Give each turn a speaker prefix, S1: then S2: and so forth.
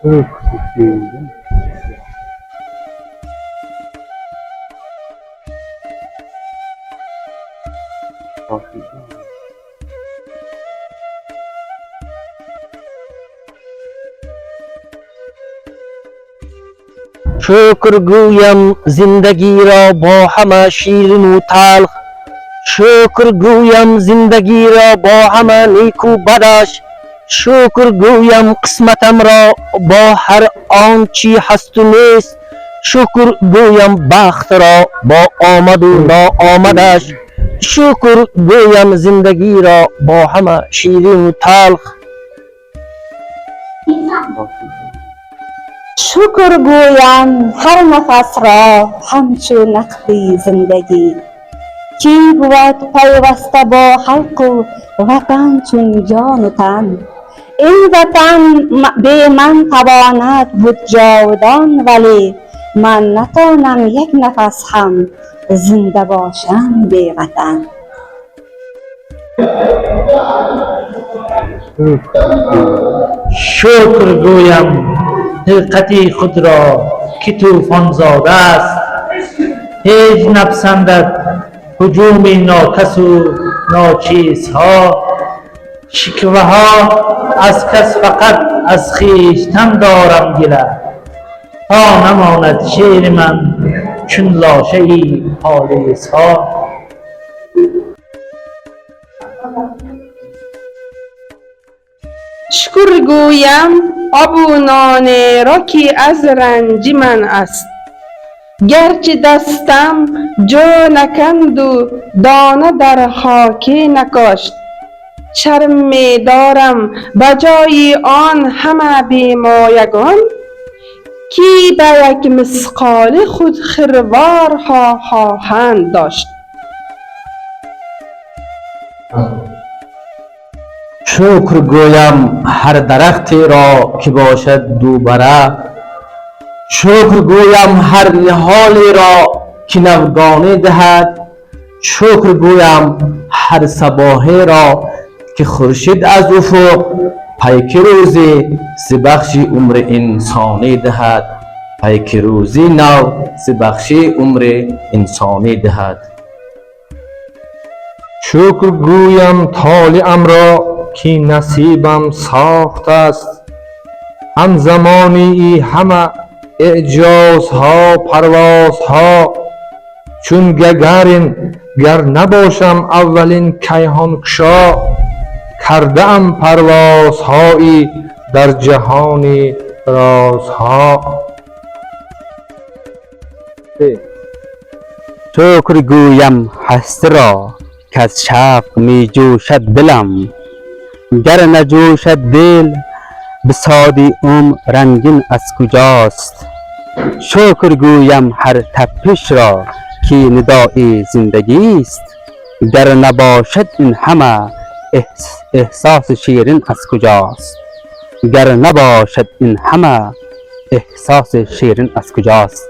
S1: Шукр
S2: شکر گویم زندگی را با همه شیرین و تلخ، شکر گویم زندگی را با همه نیک و بدش، شکر گویم قسمتم را با هر آنچی هست و نیست، شکر گویم بخت را با آمد و ناآمدش، شکر گویم زندگی را با همه شیرین و تلخ.
S3: شکر گویم هر نفس را همچو نقدی زندگی، کی بود پیوسته با خلق و وطن چون جان و تن. این وطن به من تواند بود جاودان، ولی من نتانم یک نفس هم زنده باشم بی وطن.
S4: شکر گویم خلقتی خود را که طوفان زاده است، هیچ نپسندد هجوم ناکس و ناچیزها، شکوه ها از کس فقط از خویشتن دارم گله، تا نماند شعر من چون لاشه ای پالیزها.
S5: شکر گویم آب و نان را که از رنج من است، گرچه دستم جو نکند و دانه در خاک نکاشت، شرم می دارم به جای آن همه بیمایگان، کی به یک مثقال خود خروارها خواهند داشت.
S6: شکر گویم هر درختی را که باشد دوبره، شکر گویم هر نهالی را که نوگانه دهد، شکر گویم هر صباحی را که خورشید از افق پیک روزی ز بخش عمر انسانی دهد، پیک روزی نو ز بخش عمر انسانی دهد.
S1: شکر گویم طالعم را که نصیبم ساخت است، هم زمانی ای همه اعجازها پروازها، چون گگارین گر نباشم اولین کیهان کشا، کرده ام پروازهایی در جهان رازها.
S7: شکر گویم هستی را که از شوق می جوشد دلم، گر نجوشد دل بساط عمر رنگین از کجاست. شکر گویم هر تپش را که ندای زندگی است، گر نباشد این همه احساس شیرین از کجاست. گر نباشد این همه احساس شیرین از کجاست.